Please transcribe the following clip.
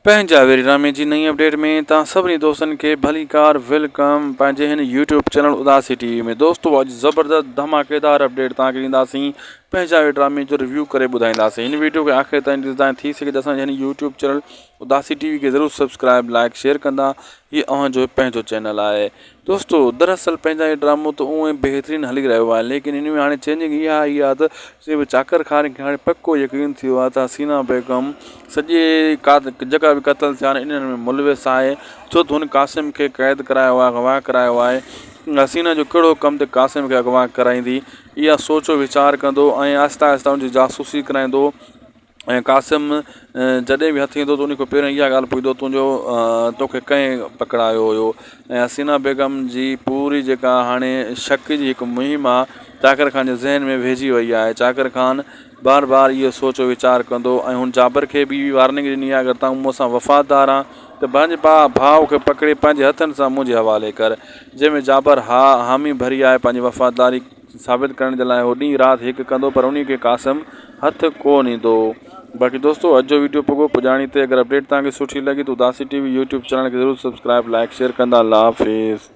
پنهنجا ويري ڊرامي جي نئين اپڊيٽ ۾ توهان سڀني دوستن کي ڀليڪار welcome پنهنجي هن YouTube channel Udasi T V ۾ دوستو اڄ زبردست ڌماڪيدار اپڊيٽ توهان کي ڏينداسين پنهنجا ويري ڊرامي جو ريويو ڪري ٻڌائينداسين هن ويڊيو کي آخر تائين ڏسندا ٿي سگهي ته اسان جي هن يوٽيوب چينل اداسي ٽي وي کي ضرور سبسڪرائب لائڪ شيئر ڪندا هي اوهان جو پنهنجو چينل آهي دوستو دراصل پنهنجا هي ڊرامو ته اونئن ئي بهترين هلي رهيو آهي ليڪن ان ۾ هاڻي چينجنگ اها آئي آهي ته جيئن به چاڪر خان کي هاڻي پڪو يقين ٿي ويو آهي ته حسينا بيگم سڄي جيڪا به قتل ٿيا آهن انهن ۾ ملوث آهي ڇو ته هن قاسم کي قيد ڪرايو آهي اغوا ڪرايو آهي حسينا جو ڪهڙو ڪم ته قاسم کي اغوا ڪرائيندي اها سوچ ويچار ڪندو ۽ آهستي آهستي ان جي جاسوسي ڪرائيندو ۽ قاسم جڏهن به هٿ ايندو ته ان کان پهريون اها ڳالهه پڇندو تنهنجو توکي ڪنهن پڪڙايو هيو ۽ حسينه بيگم جي پوري جيڪا هاڻي شڪ جي هڪ مهم آهي چاڪر خان جي ذهن ۾ ويهجي وئي آهي چاڪر خان بار بار اهو سوچ ويچار ڪندو ۽ هن جابر کي به وارننگ ڏني آهي اگر تون مون سان وفادار آن ته پنهنجي ڀاء کي پڪڙي پنهنجي هٿن سان منهنجي حوالي ڪر جنهن ۾ جابر ها حامي ڀري آهي پنهنجي وفاداري ثابت ڪرڻ جي لاء هو ڏينهن رات هڪ ڪندو پر انهي کي قاسم هٿ ڪو نه ايندو باقي دوستو اڄ جو ويڊيو پڳو پڄاڻي تي اگر اپڊيٽ توهان کي سٺي لڳي ته Udasi T V YouTube channel کي ضرور سبسڪرائب لائڪ شيئر ڪندا الله حافظ.